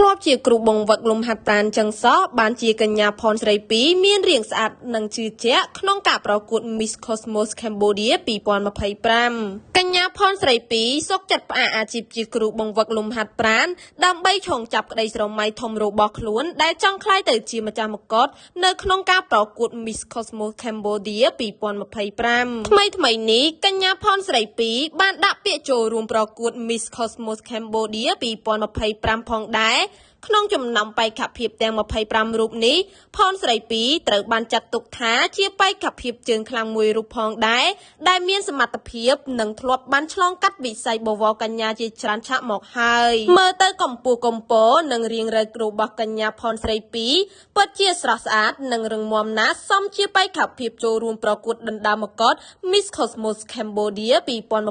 ធ្លាប់ជាគ្រូបង្វឹកលំហាត់ប្រាណចឹងសោះបានជាកញ្ញាផនស្រីពីមានរាងស្អាតនិងជឿជាក់ក្នុងការប្រកួត Miss Cosmos Cambodia 2025កញ្ញាផនស្រីពីសុកចិត្តផ្អាកអាជីពជាគ្រូបង្វឹកលំហាត់ប្រាណដើម្បីឈោងចាប់ក្តីស្រមៃធំរបស់ខ្លួនដែលចង់ក្លាយទៅជាម្ចាស់មកុដនៅក្នុងការប្រកួត Miss Cosmos Cambodia 2025ថ្មីថ្មីនេះកញ្ញាផនស្រីពីបានដាក់ពាក្យចូលរួមប្រកួត Miss Cosmos Cambodia 2025ផងដែរក្នុងចំណោមបេក្ខភាពទាំង25រូបនេះផនស្រីពីត្រូវបានចាត់ទុកថាជាបេក្ខភាពជើងខ្លាំងមួយរូបផងដែរដែលមានសមត្ថភាពនិងធ្លាប់បានឆ្លងកាត់វិស័យបវរកញ្ញាជាច្រើនឆាកមកហើយមើលទៅកម្ពស់កម្ពរនិងរៀងរែករបស់កញ្ញាផនស្រីពីពិតជាស្រស់ស្អាតនិងរឹងមាំណាស់សមជាបេក្ខភាពចូលរួមប្រកួតដណ្ដើមមកុដ Miss Cosmos Cambodia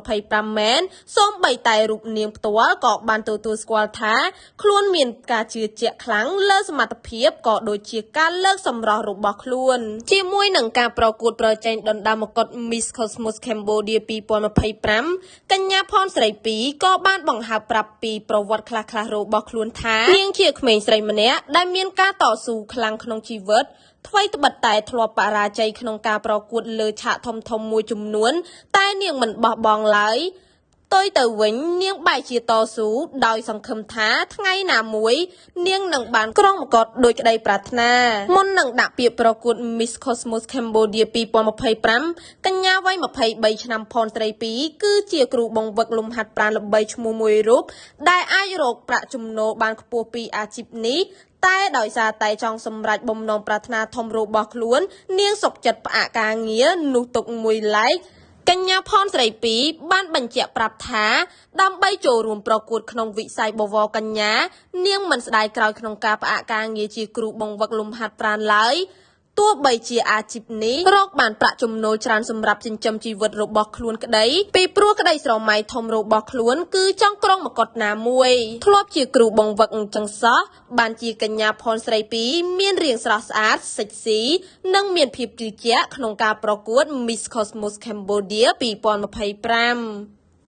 2025មែនសូម្បីតែរូបនាងផ្ទាល់ក៏បានទទួលស្គាល់ថាខ្លួនមានការជឿជាក់ខ្លាំងលើសមត្ថភាពក៏ដូចជាការលើកសម្រស់របស់ខ្លួនជាមួយនឹងការប្រកួតប្រជែងដណ្ដើមមកុដ Miss Cosmos Cambodia 2025កញ្ញាផនស្រីពីក៏បានបង្ហើបប្រាប់ពីប្រវត្តិខ្លះៗរបស់ខ្លួនថានាងជាក្មេងស្រីម្នាក់ដែលមានការតស៊ូខ្លាំងក្នុងជីវិតថ្វីត្បិតតែធ្លាប់បរាជ័យក្នុងការប្រកួតលើឆាកធំៗមួយចំនួន តែនាងមិនបោះបង់ឡើយផ្ទុយទៅវិញនាងបែរជាតស៊ូដោយសង្ឃឹមថាថ្ងៃណាមួយ នាងនឹងបានក្រុងមកុដដោយក្តីប្រាថ្នាមុននឹងដាក់ពាក្យប្រកួត Miss Cosmos Cambodia 2025កញ្ញាវ័យ23ឆ្នាំផនស្រីពីគឺជាគ្រូបង្វឹកលំហាត់ប្រាណល្បីឈ្មោះមួយរូបដែលអាចរកប្រាក់ចំណូលបានខ្ពស់ពីអាជីពនេះតែដោយសារតែចង់សម្រេចបំណងប្រាថ្នាធំរបស់ខ្លួន នាងសុខចិត្តផ្អាកការងារនោះទុកមួយឡែកកញ្ញាផនស្រីពីបានបញ្ជាក់ប្រាប់ថាដើម្បីចូលរួមប្រកួតក្នុងវិស័យបវរកញ្ញា នាងមិនស្ដាយក្រោយក្នុងការផ្អាកការងារជាគ្រូបង្វឹកលំហាត់ប្រាណឡើយទោះបីជាអាជីពនេះរកបានប្រាក់ចំណូលច្រើនសម្រាប់ចិញ្ចឹមជីវិតរបស់ខ្លួនក្តីពីព្រោះក្តីស្រមៃធំរបស់ខ្លួនគឺចង់ក្រុងមកុដណាមួយធ្លាប់ជាគ្រូបង្វឹកអញ្ចឹងសោះបានជាកញ្ញាផនស្រីពីមានរាងស្រស់ស្អាតសិចស៊ីនិងមានភាពជឿជាក់ក្នុងការប្រកួត Miss Cosmos Cambodia 2025។